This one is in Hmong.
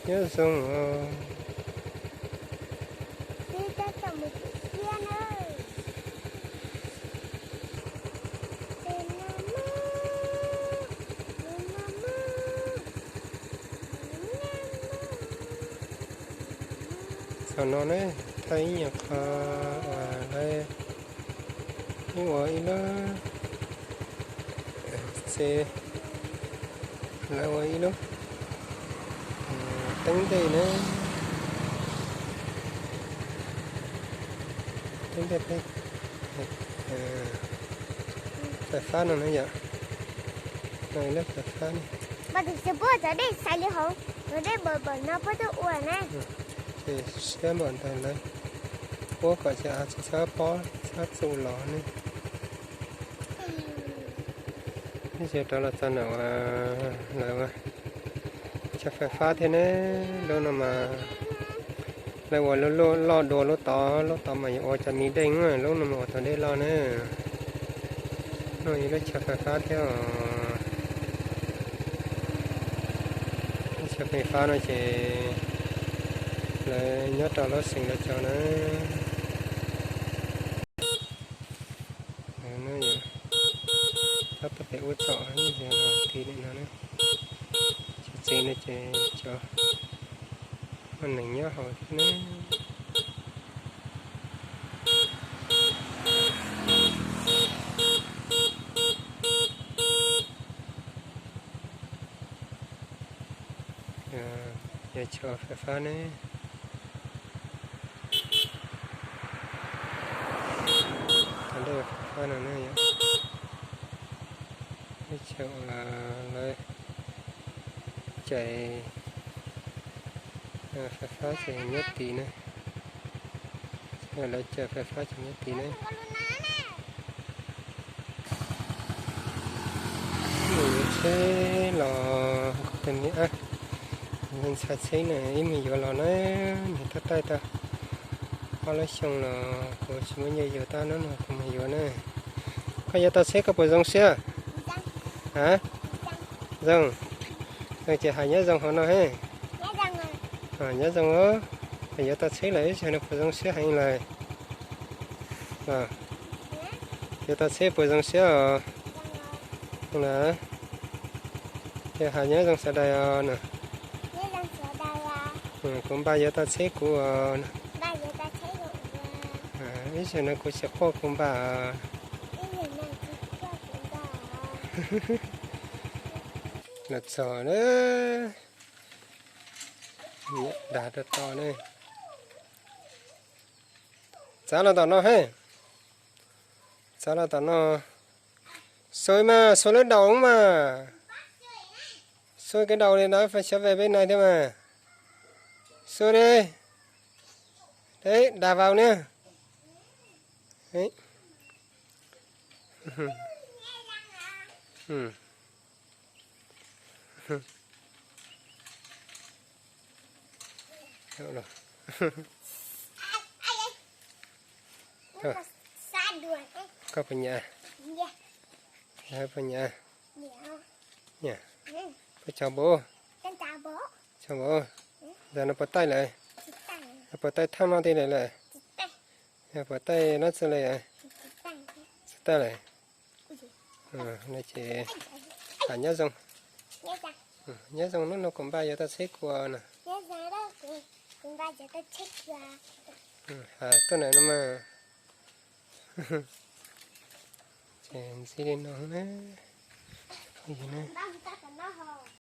Nyob zoo os. Txog no ne, thaij ib nyuag qho uas lawv ib ua ib lub, tsev, lawv ua ib lub teeb ntej na, teeb ntej peb fais fab no na yom, no ib lub fais fab ne. Ces siab npaum ntawd lawv puab kom ces tsis txhob pob txhob txum los ne. Ib zaug rov los txog ntawm uas lawv ua chaw fais fab thiab ne. Lub no mas lawv ua lub loj dua lub tod, lub tod mas yuav ua cov me dej, lub no mas ua tau dej loj na. No ib lub chaw fais fab thiab os. Lub chaw fais fab no ces lawv nyob rau lub xeev lawv cov na. Tab tom pem ua tsom ib yam no, tib li no na. Cov tsev no ces cov muaj neeg nyob hauv thiab na. Yog chaw fais fab ne. Thaum ntej fais fab no ne, ib chaw uas lawv cais fais fab ces nyob tid na. Lawv cais fais fab ces nyob tid na. Mus yuav tsheb los kuv tus me ab ntxhais tsheb na, ib me yuav los na, nws tab taij tau ob lub xyoo los kuv tsis muaj nyiaj yuav, tab hnub no kuv mus yuav na. Koj yuav tau tsheb koj puas zoo siab? A, zoo. Zoo ces hais nyob zoo hauv no he. Nyob zoo os. Koj yuav tau tsheb lawm ib zaug no puas zoo siab heev lawm? Yuav tau tsheb puas zoo siab os? Ces hais nyob zoo sawv daws os na. Kuv npaj yuav tau tsheb kuv os. Ib zaug no kuv tsis quaj kuv npaj os. Los txog na, dag rau tom ne. Txav los tom no he. Txav los tom no. Xuas mas, xuas lub daus mas. Xuas kev daus li ntawd, fais xyov ve peb nai thiab mas. Xuas li. Dag vau na. Koj puas nyiam? Puas nyiam? Puas tsaug npaum? Tsaug npaum. Ntawm no puas taij lawm? Puas taij thaj no ti lawm lawm? Puas taij no txog lawm? Tsis taij lawm. Ces nyob zoo. Nyob zoo, hnub no kuv npaj yuav tau tsheb kuv na. Tuaj ntawm no mas. Ces ntxim li no na.